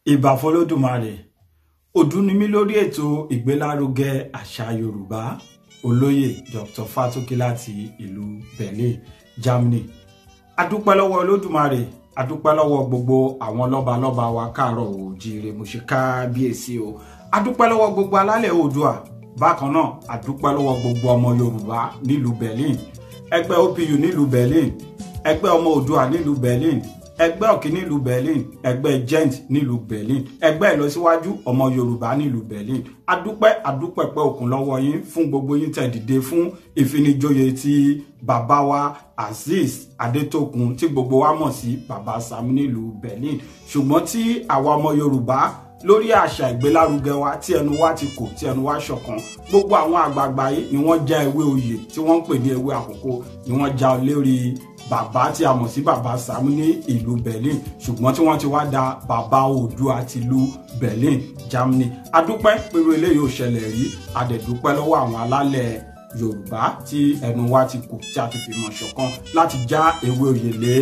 Ìbà f'Olódùmarè. Ọdún ni mí lórí ètò ìgbélárugẹ àṣà Yorùbá, olóyè Dr. Fatoki láti ìlú Berlin, Germany. Adúpẹ́ lọ́wọ́ Olódùmarè, adúpẹ́ lọ́wọ́ gbogbo àwọn lọ́balọ́ba wa káàárọ̀ oòjíire, mo ṣe kábíyèsí o. Adúpẹ́ lọ́wọ́ gbogbo alálẹ̀ Oòduà. Bákan náà, adúpẹ́ lọ́wọ́ gbogbo ọmọ Yorùbá nílùú Berlin, ẹgbẹ́ OPU nílùú Berlin, ẹgbẹ́ ọmọ Oòduà nílùú Berlin, ẹgbẹ́ Ọ̀kín nílùú Berlin, ẹgbẹ́ Gent nílùú Berlin, ẹgbẹ́ ìlọsíwájú ọmọ Yorùbá nílùú Berlin. Adúpẹ́ adúpẹ́ pẹ́ òkun lọ́wọ́ yín fún gbogbo yín tẹ́ dìde fún ìfinijoyè ti bàbá wa Azeez Adétòkun tí gbogbo wa mọ̀ sí bàbá Sam nílùú Berlin. Ṣùgbọ́n tí àwa ọmọ Yorùbá lórí àṣà ìgbélárugẹ wa tí ẹnu wa ti kò, tí ẹnu wa ṣọ̀kan, gbogbo àwọn àgbààgbà yìí ni wọ́n já ewé oyè tí wọ́n ń pè ní ewé àkókò, ni wọ́n já lórí bàbá tí a mọ̀ sí bàbá Sam ní ìlú Berlin, ṣùgbọ́n tí wọ́n ti wá da bàbá Oòduà ti ìlú Berlin, Germany. Adúpẹ́ pẹ̀lú eléyìí ò ṣẹlẹ̀ rí. Adẹ̀dúpẹ́ lọ́wọ́ àwọn alálẹ̀ Yorùbá tí ẹnu wa ti kò, tí a ti fi mọ̀ ṣọ̀kan láti já ewé oyè lé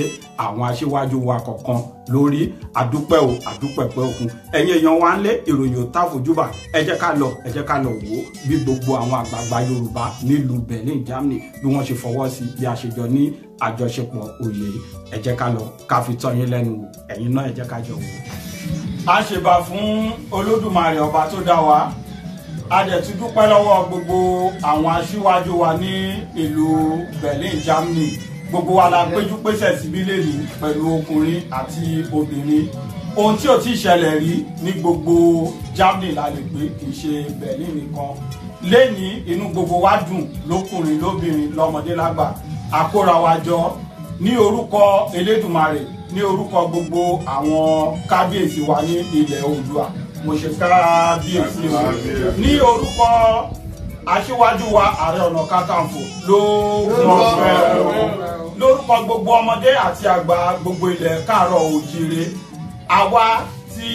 àwọn aṣíwájú wa kọ̀ọ̀kan lórí. Adúpẹ́ o, adúpẹ́ pẹ́ òkun. Ẹ̀yin èèyàn wa ń lé ìròyìn ò tá fojúbà. Ẹ jẹ́ ká lọ, ẹ jẹ́ ká lọ wò ó bí gbogbo àwọn àgbààgbà Yorùbá nílùú Berlin, Germany bí wọ́n ṣe fọwọ́ sí bí a ṣe jọ ní àjọṣepọ̀ oyè. Ẹ jẹ́ ká lọ ká fi tọ́ yín lẹ́nu wò. Ẹ̀yin náà ẹ jẹ́ ká jọ wò ó. A ṣèbà fún Olódùmarè ọba tó dá wa. A dẹ̀ tún dúpẹ́ lọ́wọ́ gbogbo àwọn aṣíwájú wa ní ìlú Berlin, Germany. Gbogbo wa la péjú pésẹ̀ síbí lèní pẹ̀lú ọkùnrin àti obìnrin. Ohun tí ò tí ṣẹlẹ̀ rí ní gbogbo Germany la lè pé, kì í ṣe Berlin nìkan. Lẹ́ni inú gbogbo wa dùn lókùnrin lóbìnrin lọ́mọdé lágbà. Àkóra wa jọ ní orúkọ Elédùmarè, ní orúkọ gbogbo àwọn kábíyèsí wa ní ilẹ̀ Oòduà. Mo ṣe kábíyèsí o. Ní orúkọ aṣíwájú wa Ààrẹ Ọ̀nà Kakanfò lórúkọ gbogbo ọmọdé àti àgbà gbogbo ilẹ̀ káàárọ̀ oòjíire, àwa tí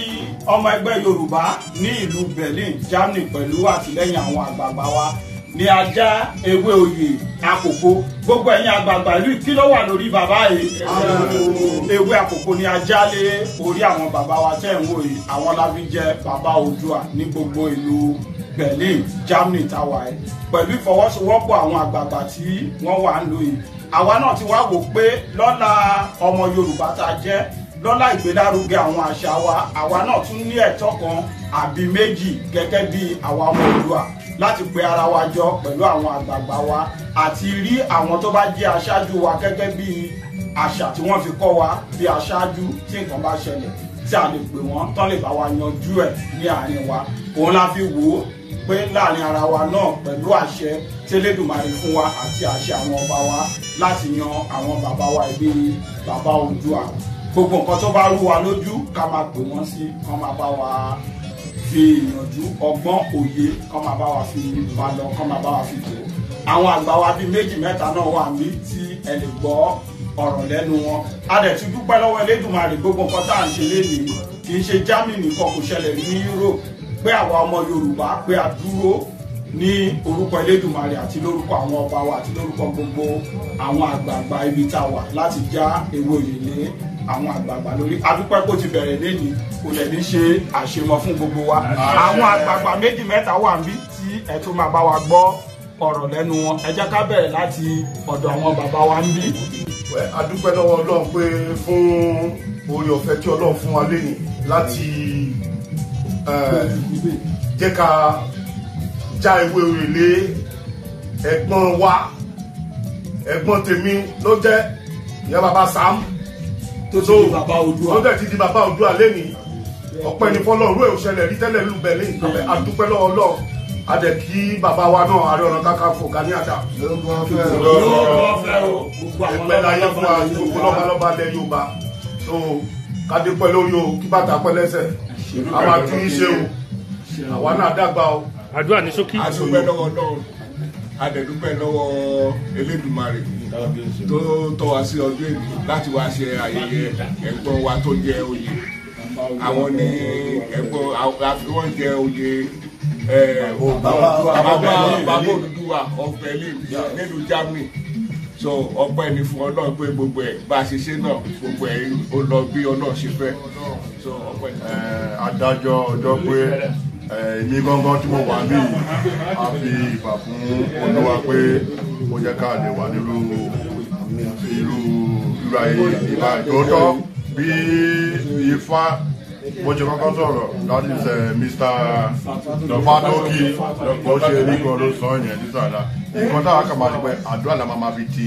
ọmọ ẹgbẹ́ Yorùbá ní ìlú Berlin, Germany pẹ̀lú àtìlẹ́yìn àwọn àgbààgbà wa ní ajá ewé oyè àkókò. Gbogbo ẹ̀yin àgbààgbà ìlú, kí ló wà lórí bàbá yìí? Ewé àkókò ni ajá lé orí àwọn bàbá wa tẹ́ ń wò yìí. Àwọn la fi jẹ bàbá Oòduà ní gbogbo ìlú Berlin, Germany táwa ẹ̀, pẹ̀lú ìfọwọ́sowọ́pọ̀ àwọn àgbààgbà tí wọ́n wà ń lò yìí. Àwa náà ti wá wò pé lọ́la ọmọ Yorùbá tá a jẹ́, lọ́la ìgbélárugẹ àwọn àṣà wa, àwa náà tún ní ẹ̀tọ́ kan àbí méjì gẹ́gẹ́ bí àwa ọmọ Oòduà láti pe ara wa jọ pẹ̀lú àwọn àgbààgbà wa àti rí àwọn tó bá jẹ́ aṣáájú wa gẹ́gẹ́ bí àṣà tí wọ́n fi kọ́ wa bí aṣáájú. Tí nǹkan bá ṣẹlẹ̀ tí a lè pè wọ́n tán lè bá wa yanjú ẹ̀ ní àárín wa. Òun la fi wò ó pé láàrin ara wa náà pẹ̀lú àṣẹ tí Elédùmarè fún wa àti àṣẹ àwọn ọba wa láti yan àwọn bàbá wa ìbí bàbá Oòduà. Gbogbo nǹkan tó bá rú wa lójú ká máa pè wọ́n sí, kán máa bá wa fi ìyànjú, ọgbọ́n, òye, kán máa bá wa fi bá lọ, kán máa bá wa fi tó. Àwọn àgbà wa bíi méjì mẹ́ta náà wà ní tí ẹ lè gbọ́ ọ̀rọ̀ lẹ́nu wọn. A dẹ̀ tún dúpẹ́ lọ́wọ́ Elédùmarè. Gbogbo nǹkan tá à ń ṣe lénìí kì í ṣe Germany nìkan, kò ṣẹlẹ̀ rí ní Europe pé àwa ọmọ Yorùbá pé a dúró ní orúkọ Elédùmarè àti lórúkọ àwọn ọba wa àti lórúkọ gbogbo àwọn àgbààgbà ibi tá a wà láti já ewé oyè lé àwọn àgbààgbà lórí. Adúpẹ́ kó ti bẹ̀rẹ̀ lénìí, kò lẹ̀ ní ṣe àṣemọ fún gbogbo wa. Àwọn àgbààgbà méjì mẹ́ta wà níbí tí ẹ tún máa bá wa gbọ́ ọ̀rọ̀ lẹ́nu wọn. Ẹ jẹ́ ká bẹ̀rẹ̀ láti ọ̀dọ̀ àwọn bàbá wa níbí. Adúpẹ́ lọ́wọ́ Ọlọ́run pé fún oore ọ̀fẹ́ tí Ọlọ́run fún wa lénìí láti jẹ́ ká já ewé oyè lé ẹ̀gbọ́n wa, ẹ̀gbọ́n tèmi ló jẹ́ ìyá bàbá Sam tó ti di bàbá Oòduà, tó dẹ̀ ti di bàbá Oòduà lénìí. Ọpẹ́ ní f'Ọlọ́run, ẹ̀ ò ṣẹlẹ̀ rí tẹ́lẹ̀ lù Berlin. Adúpẹ́ lọ́wọ́ Ọlọ́run. A dẹ̀ kí bàbá wa náà Ààrẹ Ọ̀nà Kakanfò Gani Adams. Ẹgbẹ́ láyé fún wa gbogbo lọ́balọ́ba lẹ Yorùbá. So kádé pẹ́ lórí o, kí bàtà pẹ́ lẹ́sẹ̀. A máa tún yín ṣe o, àwa náà dàgbà o. Àdúrà ní ṣókí. A dúpẹ́ lọ́wọ́ Ọlọ́run, a dẹ̀ dúpẹ́ lọ́wọ́ Elédùmarè tó tọ́ wa sí ọdún èyí láti wá ṣe ayẹyẹ ẹ̀gbọ́n wa tó jẹ oyè. Àwọn ní ẹ̀gbọ́n àfi wọ́n jẹ oyè bàbá Odùduwà of Berlin nílùú Germany. So ọpẹ́ ni fún Ọlọ́run pé gbogbo ẹ̀ bá a ṣe ṣe náà gbogbo ẹ̀ ó lọ bí Ọlọ́run ṣe fẹ́. So ọpẹ́ ni. Adájọ́ ọjọ́ pé èmi gangan tí mo wà ní a fi ìbà fún Olúwa pé ó jẹ́ ká lè wà nírú irú irú ayé ìbà ìtòótọ́ bí Ifá bó ṣe kọ́kọ́ sọ̀rọ̀, that is Mr. Fatoki, bó ṣe rí gan ló sọ yẹn nísàlá. Nǹkan táwa kà máa ṣe pé àdúrà la máa fi ti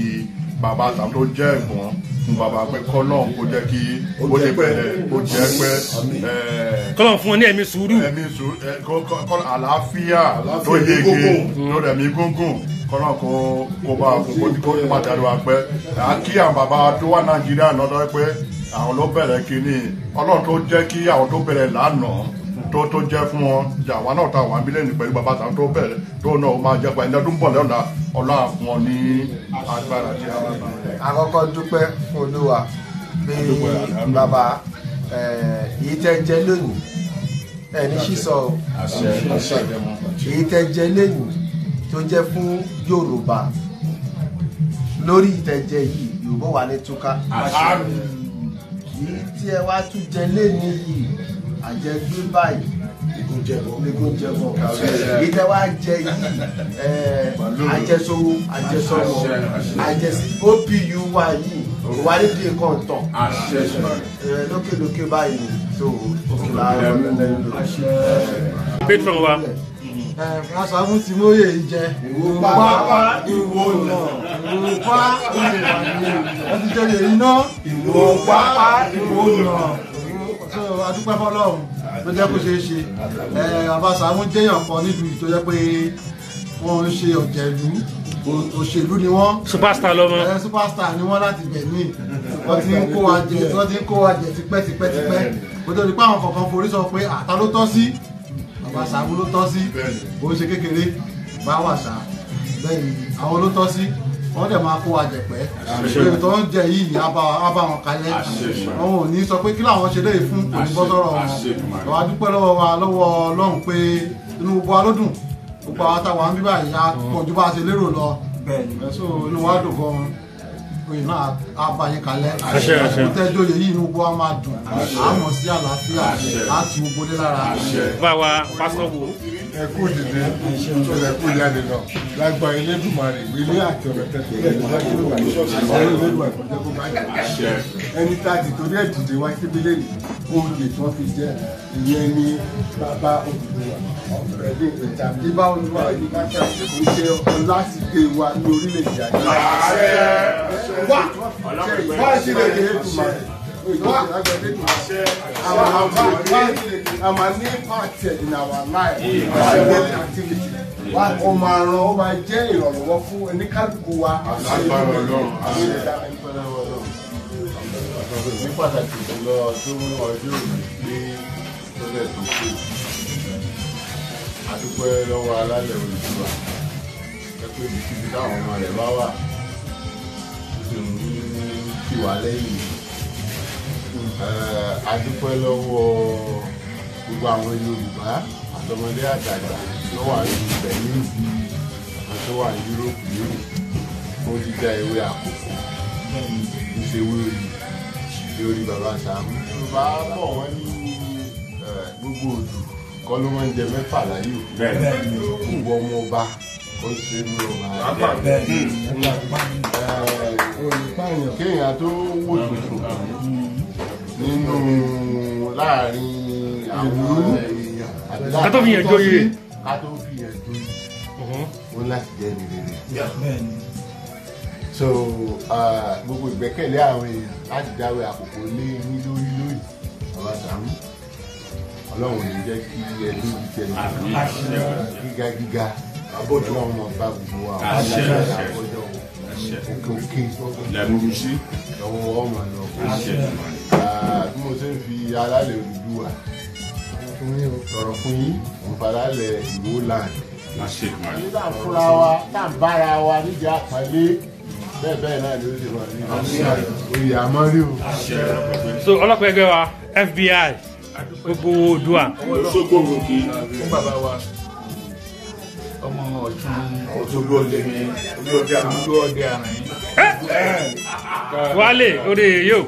bàbá Sàámú tó jẹ́ ẹ̀gbọ́n fún bàbá pé kọ́lọ́n kó jẹ́ kí ó ṣe pẹ̀lẹ́ kó jẹ́ pé kọ́lọ́n fún ọ ní ẹ̀mí sùúrù, ẹ̀mí sùúrù, àlàáfíà tó yege tó rẹ̀mí gúngùn, kọ́lọ́n kó bá fún kó má dàrú wa pẹ́. Kí àwọn bàbá tó wà Nàìjíríà náà lọ́wọ́ pé àwọn ló bẹ̀rẹ̀ kínní, Ọlọ́run tó jẹ́ kí àwọn tó bẹ̀rẹ̀ lánàá tó jẹ́ fún wọn jàwa náà ta wà mílíọ̀nù pẹ̀lú bàbá Sàámú tó bẹ̀rẹ̀ tó náà ó máa jẹ́ pé ẹni ọdún bọ̀ lọ́la Ọlọ́run fún wọn ní agbára tí a bá bá. Àkọ́kọ́ dúpẹ́ fún Olúwa pé bàbá èyí tẹ́ jẹ lónìí ẹni sísọ o, èyí tẹ́ jẹ lónìí tó jẹ́ fún Yorùbá lórí ìtẹ́jẹ yìí Yorùbá wà ní túká, èyí tí ẹ wá tún jẹ lónìí yìí àjẹgbé báyìí lẹ́gùn jẹbọ, èyí tẹ́ wá jẹ yìí àjẹsowó àjẹsọmọ àjẹsí OPU wa yìí wà nídìí nǹkan tán lókèlókè báyìí tó òkè láàárọ̀. Patron wa. Sàámú ti móye jẹ ìwò pa ìwò nà ìwò pa ìwò nà wọ́n ti jẹ́ iná ìwò pa ìwò nà. So adúpẹ́ fọ́lọ́run ló jẹ́ kó ṣeé ṣe. Bàbá Sàámú jẹ́yàn kan nílùú tó jẹ́ pé wọ́n ń ṣe ọ̀jẹ̀lú, òṣèlú ni wọ́n. Superstar lọ́mọ. Superstar ni wọ́n láti Benin. Wọ́n ti ń kó wa jẹ, wọ́n ti ń kó wa jẹ tipẹ́ tipẹ́ tipẹ́. Kó tó di pé àwọn kọ̀ọ̀kan forí sọ pé àtà ló tọ́ sí, bàbá Sàámú ló tọ́ sí, bó ṣe kékeré bá wà sá. Bẹ́ẹ̀ ni àwọn ló tọ́ sí, wọ́n dẹ̀ máa kó wa jẹ pẹ́. Ìṣòro tó ń jẹ yìí á bá wọn kalẹ̀. Wọn ò ní sọ pé kí làwọn ṣe léyìí fún, kò ní bọ́ sọ́rọ̀ wọn. Àwa dúpẹ́ lọ́wọ́ wa lọ́wọ́ Ọlọ́run pé inú gbogbo wa ló dùn. Gbogbo àwa táwa ń bíbà yìí á pọ̀ ju bá a ṣe lérò lọ. So inú wa dùn gan-an. Oyè náà á bá yín kalẹ̀. Ìtẹ́jọ́ oyè yìí inú gbogbo wa máa dùn. À mọ̀ sí àlàáfíà, á tu gbogbo dé lára. Bá wa pásítọ̀ wò. Ẹ kú dìde, ẹ kú jáde lọ. Lágbà Elédùmarè, ilé àti ọ̀nà tẹ̀sílẹ̀ Elédùmarè kò jẹ́ kó bàjẹ́. Ẹni tá a ti torí ẹ̀ dìde wá síbi lẹ́yìn, oyè tí wọ́n fi jẹ́ ìyẹn ní bàbá Odùduwà ọ̀rẹ́dẹ̀ ìta. Ibà Olúwa kò ṣe ọlásìgbè wa ní orílẹ̀-èdè àgbáyé. Wá wá sílẹ̀ Elédùmarè. Our main part in our life, our daily activity. Ó máa ran, ó máa jẹ́ ìrànlọ́wọ́ fún oníkálukú wa. Ní pàtàkì jùlọ tó mú ọjọ́ òní pé tó lẹ̀ tó pé. A dúpẹ́ lọ́wọ́ alálẹ̀ Odùduwà. Ẹ pé ibikíbi táwọn ọmọ rẹ̀ bá wà, ó sì ń tì wá lẹ́yìn. A dúpẹ́ lọ́wọ́ gbogbo àwọn Yorùbá àtọmọdé àtàgbà tó wà ní Benin àwọn tó wà ní Yúróòpù yìí fún jíjá ewé àkókò níṣẹ́ wíwì lórí bàbá Sàámú. Yorùbá bọ̀ wọ́n ní gbogbo òdù kọ́ ló máa ń jẹ mẹ́fà láyé òkú ọmọ ọba kò ṣe ní ọba kéèyàn tó wò tuntun nínú láàrin àwọn èèyàn ká tó fi yàn jóyè, ká tó fi yàn jóyè ó láti jẹ́ ní rere. So gbogbo ìgbẹ́kẹ̀lé àwọn èèyàn láti dáwé àkókò lé ní lórí lórí bàbá Sàámú, Ọlọ́run ò ní jẹ́ kí ẹ lójú tẹ ní gíga gíga, Ọlọ́run máa bá gbogbo wa àkójọ òkè òkè lọ́wọ́ ọmọ lọ. Bí mo ṣe ń fi alálẹ̀ Odùduwà sọ̀rọ̀ fún yín, mo fa alálẹ̀ Ìwó land. Nígbà fúnra wa tá à ń bára wa níjà àpọ́nlé bẹ́ẹ̀ bẹ́ẹ̀ náà ló ṣe wà ní oyè àmọ́rí o. So ọlọ́pàá ẹgbẹ́ wa FBI gbogbo Oòduà. Fún bàbá wa ọmọ Ọ̀tún Olúọdẹ Àrìn. Wálé orí yóò.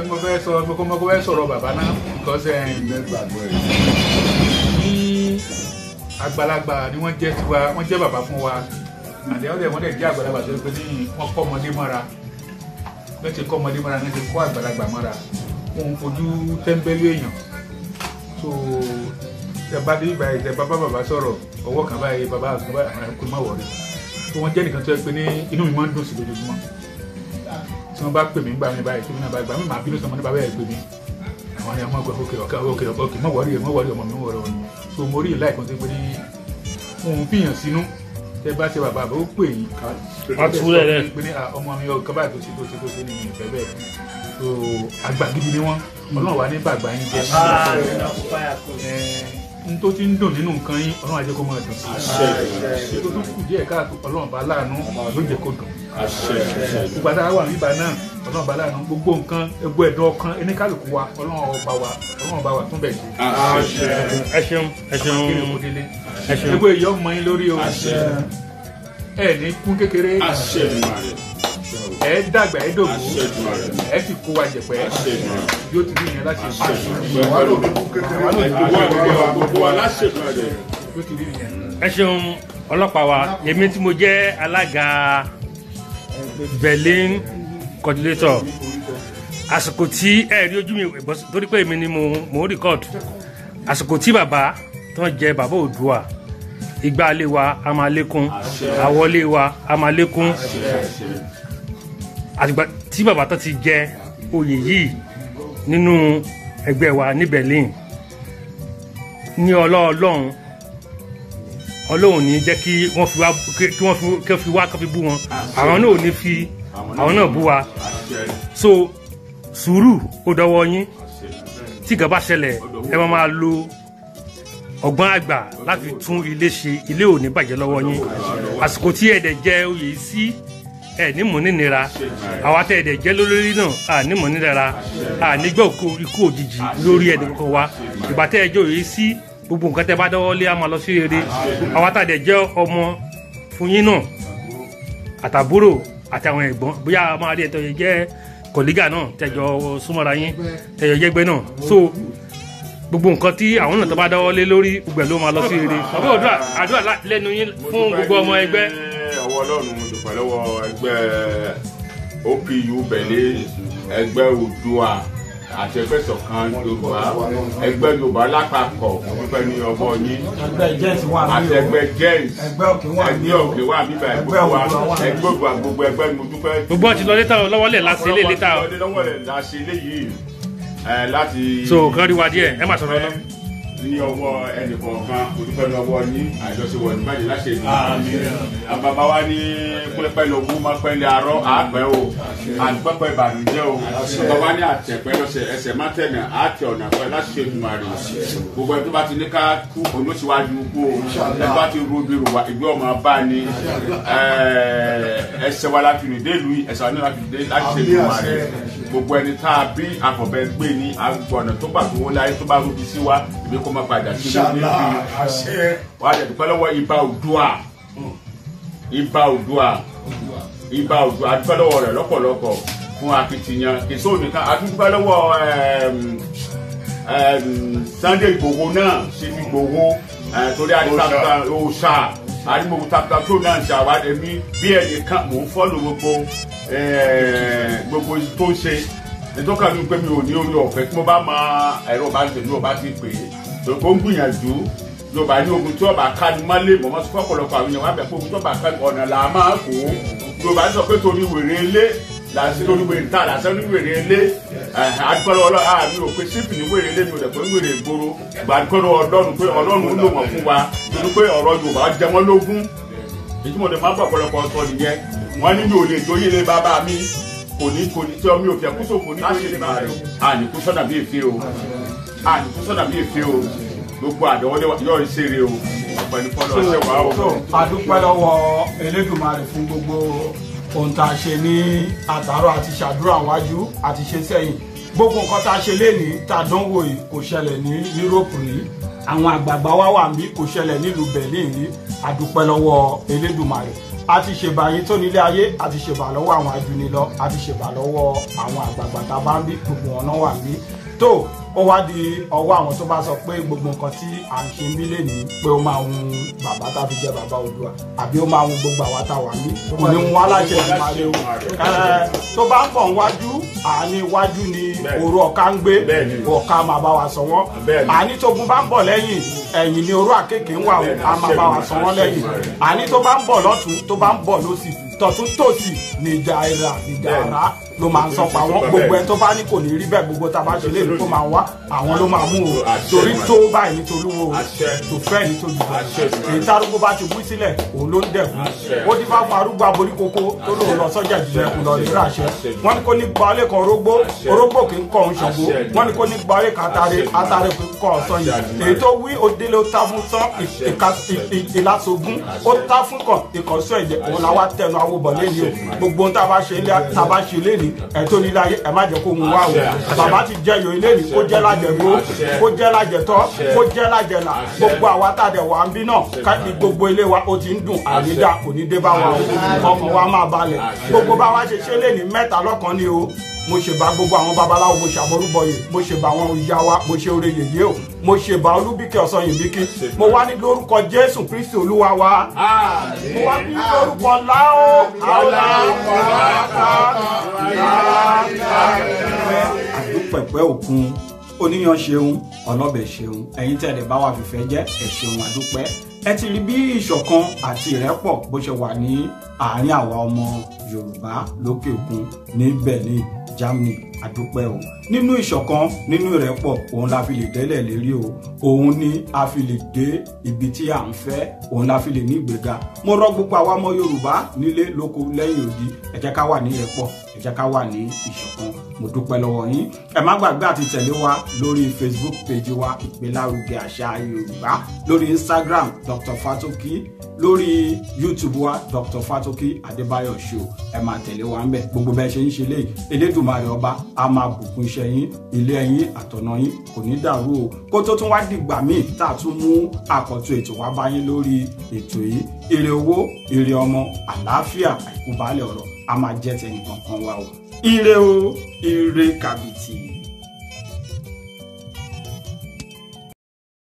Mo fẹ́ sọ mo fẹ́ sọ̀rọ̀ bàbá náà because ní àgbàlagbà ni wọ́n jẹ́ tiwa, wọ́n jẹ́ bàbá fún wa. Àdéhùn wọ́n dẹ̀ jẹ́ àgbàlagbà tó pé ní wọ́n kọ́ ọmọdé mọ́ra. Wọ́n ti kọ́ ọmọdé mọ́ra, wọ́n ti kọ́ àgbàlagbà mọ́ra. Wọ́n ń fojú tẹ́ńbẹ́lú èèyàn. So tẹ bá dé ìgbà tẹ bá bá bàbá sọ̀rọ̀ ọwọ́ kan báyìí bàbá kan báyìí àwọn ẹ̀kọ́ má wọ̀rí. So wọ́n jẹ́ nìkan tó yẹ pé ní inú mi máa ń dùn sí lójoojúmọ́. Tí wọ́n bá pè mí gbà mí báyìí tí wọ́n bá gbà mí màá bínú sọmọ ní bàbá ẹ̀ pè mí. Àwọn ni ọmọ gbà ókè ọ̀kẹ́ ókè ókè má wọ̀rí má wọ̀rí ọmọ mi wọ̀rí ọmọ mi. So mo rí ìlà ìkan tó pé ní òun fìyàn sínú tẹ bá ṣe bàbá àbá ó pè yín. Wọ́n tú lẹ̀ pé ní ọmọ mi ọkọ báyìí tó ṣe tó ṣe tó ṣe ní mi ìfẹ́ bẹ́ẹ̀. So àgbà gidi ni wọ́n, Ọlọ́run wà ní bàgbà yín jẹ́. N tó ti ń dùn nínú nǹkan yín, Ọlọ́run á jẹ́ kó máa dùn sí i. Tó tún kù díẹ̀ káàtó, Ọlọ́run bá láàánú ló jẹ́ kó dùn. Gbogbo àtàwọn wà níbà náà, Ọlọ́run bá láàánú gbogbo nǹkan, gbogbo ẹ̀dùn ọkàn oníkálukú wa, Ọlọ́run ọba wa, Ọlọ́run bá wa tún bẹ̀ ṣe. Ẹ ṣeun, ẹ ṣeun, ẹ ṣeun. Gbogbo èyí ọmọ yín lórí o. Ẹ ní kún kékeré. Ẹ dàgbà ẹ dògbò, ẹ sì kó wa jẹ̀pẹ́, yóò ti rí ìyẹn láti ṣe. Ẹ ṣeun ọlọ́pàá wa, èmi tí mo jẹ́ alága Berlin coordinator, àsìkò tí ẹ rí ojú mi torí pé èmi ni mo ń record, àsìkò tí bàbá tó ń jẹ bàbá Oòduà, ìgbà ilé wa a máa lékún, àwọlé wa a máa lékún. Àtìgbà tí bàbá tó ti jẹ oyè yìí nínú ẹgbẹ́ wa ní Berlin ní ọlọ́ọ̀lọ́hún, Ọlọ́hun ní jẹ́ kí wọ́n fi wá kí wọ́n fi bú wọn, àwọn náà ò ní fi àwọn náà bú wa. So sùúrù ó dọwọ́ yín, tí nǹkan bá ṣẹlẹ̀ ẹ máa máa lo ọgbọ́n àgbà láti tún ilé ṣe, ilé ò ní bàjẹ́ lọ́wọ́ yín. Àsìkò tí ẹ̀dẹ̀ jẹ oyè sí ẹ ní mọ̀ nínira, àwa tẹ́ ẹ̀dẹ̀ jẹ́ lórí náà à ní mọ̀ nínira, à nígbà ikú òjijì lórí ẹ̀dẹ̀ kọ̀ọ̀kan wa. Ìgbà tẹ́ ẹ jẹ́ òye sí gbogbo nǹkan tẹ́ bá dọ́wọ́ lé a máa lọ sí rere. Àwa tá ẹ̀dẹ̀ jẹ́ ọmọ fún yín náà àtàbúrò àtàwọn ẹ̀gbọ́n, bóyá a máa rí ẹ̀tọ́ yẹn jẹ́ kọ̀lígà náà tẹ̀jọ súnmọ́ra yín tẹ̀jọ jẹ́gbẹ́ náà. So gbogbo nǹkan tí àwọn náà tó bá dọ́wọ́ lé lórí gbogbo ẹ̀ ló máa lọ sí rere. Bàbá Oòduà, àdúrà lẹ́nu yín fún gbogbo ọmọ ẹgbẹ́. Ọwọ́ Ọlọ́run dúpẹ́ lọ́wọ́ ẹgbẹ́ OPU Berlin, ẹgbẹ́ Oòduà àti ẹgbẹ́ ìṣọ̀kan Yorùbá, ẹgbẹ́ Yorùbá lápapọ̀ dúpẹ́ ní ọwọ́ yín, àti ẹgbẹ́ jẹ́ǹs, ẹgbẹ́ òkè wà bíbá ẹgbẹ́ wa, ẹgbẹ́ Oòduà, gbogbo ẹgbẹ́ ni mo dúpẹ́. Gbogbo ọtí lọ létà lọ́wọ́lẹ̀ láti ilé létà. Lọ́wọ́lẹ̀ láti ilé yìí láti. So kán rí wa díẹ̀, ẹ má sọ̀rọ̀ lọ. Ní ọwọ́ ẹnì kọ̀ọ̀kan mo dúpẹ́ ní ọwọ́ yín, àjọṣepọ̀ ní bàjẹ́ láṣẹ ìlú. Bàbá wa ní pẹ́pẹ́ lọ́gùn máa pẹ́ lé arọ́ àpẹ́ o, àpẹ́pẹ́ ìbànújẹ́ o. Bàbá ní àtẹ̀pẹ́ lọ́sẹ̀ ẹsẹ̀ má tẹ̀nà àtẹ ọ̀nà pẹ́ láṣẹ Èdùmàrè. Gbogbo ẹni tó bá ti ní ká kú olóṣèwájú kú o, ẹni bá ti ru ibi rò wá ìgbé ọmọ bá ní ẹsẹ̀ wa láti rìn dé ìlú yìí, ẹsẹ̀ wa ní láti dé láṣẹ Èdùmàrè. Gbogbo ẹni tá a bí àfọ̀bẹ gbé ní agbọ̀nà tó gbà tó wọlé ayé tó bá rúbi sí wa ìbí kó má padà sí ilé níbi wà á dẹ̀ dúpẹ́ lọ́wọ́ Ìbà Oòduà, Ìbà Oòduà, Ìbà Oòduà, a dúpẹ́ lọ́wọ́ rẹ̀ lọ́pọ̀lọpọ̀ fún akitiyan kìsó nìkan, a dúpẹ́ lọ́wọ́ Sunday Igboho náà ṣe fi Igboho torí àdìsá òòṣà àdìmọ̀gbò tàbí tó náà ṣe àwádìí mi bí ẹnìkan mò ń fọ́lù gbogbo gbogbo tó ń ṣe ìtọ́ka mi pé mi ò ní orí ọ̀fẹ́ tí mo bá mọ ẹ̀rọ bá ń tẹ̀lé ọba ti pè é tó ń gbìyànjú Yorùbá ní ogun tí ọba ká ni má lè mọ̀ mọ́ sí fọ́pọ̀lọpọ̀ àwọn èèyàn wá bẹ̀ pé ogun tí ọba ká ni ọ̀nà là á máa kó. Yorùbá sọ pé torí wèrè ilé làásì torí wèrè ta làásì ní wèrè ilé àdúgbò Ọlọ́run àmì ò pé sípì ní wèrè ilé mi ò dẹ̀ pé wèrè ìgboro gbàdúgbò Ọlọ́run pé Ọlọ́run ń lò wọ́n fún wa torí pé ọ̀rọ̀ Yorùbá jẹ wọ́n lógún. Ìtumọ̀ tó máa ń bọ̀ ọ̀pọ̀lọpọ̀ sọ nìyẹn, wọ́n ní mi ò lè jóyè lé bàbá mi kò ní tí ọmọ òfin ẹkúsò kò ní kó ṣe lè máa rẹ àníkú sọ́nà bí èéfín o, àníkú sọ́nà bí èéfín o, gbogbo àdánwọlé yóò ṣe eré o, ọ̀pẹ ní fọlọ́ ṣe wà o. A dúpẹ́ lọ́wọ́ Elédùmarè fún gbogbo ohun tá a ṣe ní àtàárọ̀ àti ṣàdúrà wájú àti ṣe sẹ́yìn. Gbogbo nǹkan tá a ṣe lénìí tá a dánwò yìí kò ṣẹlẹ̀ ní Yúróòpù rí, àwọn àgbààgbà wa wà níbí kò ṣẹlẹ̀ nílùú Berlin rí. A dúpẹ́ lọ́wọ́ Elédùmarè. A ti ṣèbà yín tó nílé ayé, a ti ṣèbà lọ́wọ́ àwọn ajúnilọ, a ti ṣèbà lọ́wọ́ àwọn àgbààgbà tá a bá ń bí, gbogbo wọn náà wà ń bí. Tó ó wá di ọwọ́ àwọn tó bá sọ pé gbogbo nǹkan tí à ń ṣe ń bí lénìí pé ó máa hun bàbá tá a fi jẹ́ bàbá Oòduà, àbí ó máa hun gbogbo àwa tá a wà ń bí, kò ní hun wá láṣẹ Èdùmàrè o. Tó bá ń bọ̀ níwájú, àní iwájú ni òru ọ̀ka ń gbé, ọ̀ka máa bá wa sọ wọ́n. Àní tógun bá ń bọ̀ lẹ́yìn, ẹ̀yìn ni òru àkekèé ń wà o, a máa bá wa sọ wọ́n lẹ́yìn. Àní tó bá ń bọ̀ lọ́tún, tó bá ń bọ̀ lósì, tọ̀tún tòsì ni ìjà ìrà ìjà àrá ló máa ń sọ pa wọ́n. Gbogbo ẹ tó bá ní kò ní rí bẹ́ẹ̀, gbogbo tá a bá ṣe léèrè kó máa wá, àwọn ló máa mú o. Torí tó báyìí nítorí wo tó fẹ́ nítorí èyí tárúgbó bá ti wí sílẹ̀ òun ló ń dẹ̀kú. Ó dín bá fún arúgbó aborí koko tó lòun lọ sọ́jà ìjìnlẹ̀ kù lọ rírà àṣẹ. Wọ́n ní kó ní gba ọlẹ́ kan orógbó, orógbó kì í kọ́ òun Ṣàngó. Wọ́n ní kó ní gba ọlẹ́ kan atare, atare kì í kọ́ ọ̀sán yìí. Èyí tó wí òdélé ó tá fún sán ìlàsógún, ó tá fún kàn ìkọ̀sọ́ ẹ̀jẹ̀, òun làwa tẹnu awobọ̀ lẹ́ni o. Gbogbo ohun tá a bá ṣe lẹ́ni ẹ̀tọ́ nílé ayé ẹ má jẹ́ kó hun wá o. Bàbá ti jẹ́ yòó ilé ni, kó jẹ́ lájẹ̀gbó, kó jẹ́ lájẹ̀tọ́, kó jẹ́ lájẹ̀là. Gbogbo àwa tá a dẹ̀ wà ń bí náà ká gbogbo ilé wa ó ti ń dùn, ànídà kò ní dé bá wa o, ọkàn wa máa balẹ̀. Gbogbo bá wa ṣe ṣe lé ní mẹ́ta lọ́kan ni o. Mo ṣèbà gbogbo àwọn babaláwo, mo ṣàbọrúbọyè, mo ṣèbà àwọn ìyá wa, mo ṣe oore yèyé o, mo ṣèbà Olúbíkẹ́ Ọ̀sanyìnbíkí. Mo wá ní lórúkọ Jésù Kristi Olúwa wa. Mo wá ní lórúkọ láó àlá àdúpẹ̀pẹ̀ òkun oníyan ṣeun, ọlọ́bẹ̀ ṣeun, ẹ̀yin tẹ̀lé bá wa fìfẹ́ jẹ́ ẹ̀ ṣeun àdúpẹ́. Ẹ ti rí bí ìṣọ̀kan àti ìrẹ́pọ̀ bó ṣe wà ní àárín àwa ọmọ Yorùbá lókè òkun ní Berlin, Germany. Àdúpẹ́ o. Nínú ìṣọ̀kan, nínú ìrẹ́pọ̀, òun la fi lè délẹ̀ lérí o. Òun ni a fi lè dé ibi tí à ń fẹ́, òun la fi lè ní ìgbéga. Mo rọ gbogbo àwa ọmọ Yorùbá nílé lóko lẹ́yìn odi, ẹ jẹ́ ká wà ní ìrẹ́pọ̀, ẹ jẹ́ ká wà ní ìṣọ̀kan. Mo dúpẹ́ lọ́wọ́ yín. Ẹ má gbàgbé àti tẹ̀lé wa lórí Facebook page wa Ìgbélárugẹ Àṣà Yorùbá, lórí Instagram Dr. Fatoki, lórí YouTube wa Dr. Fatoki Adébáyọ̀ Show. Ẹ máa tẹ̀lé wa ń bẹ̀. Gbogbo bẹ́ẹ̀ ṣe ń ṣe léyìí, Elédùmarè ọba a máa bùkún iṣẹ́ yín, ilé yín, àtọ̀nà yín kò ní dàrú o. Kó tó tún wá dìgbà míì tá a tún mú àkọ́tún ètò wá bá yín lórí ètò yìí. Ire owó, ire ọmọ, àlàáfíà, àìkú baálẹ̀ ọ̀rọ̀ a máa jẹ́ tẹnì kankan wa o. Ire o, ire kàbìtì.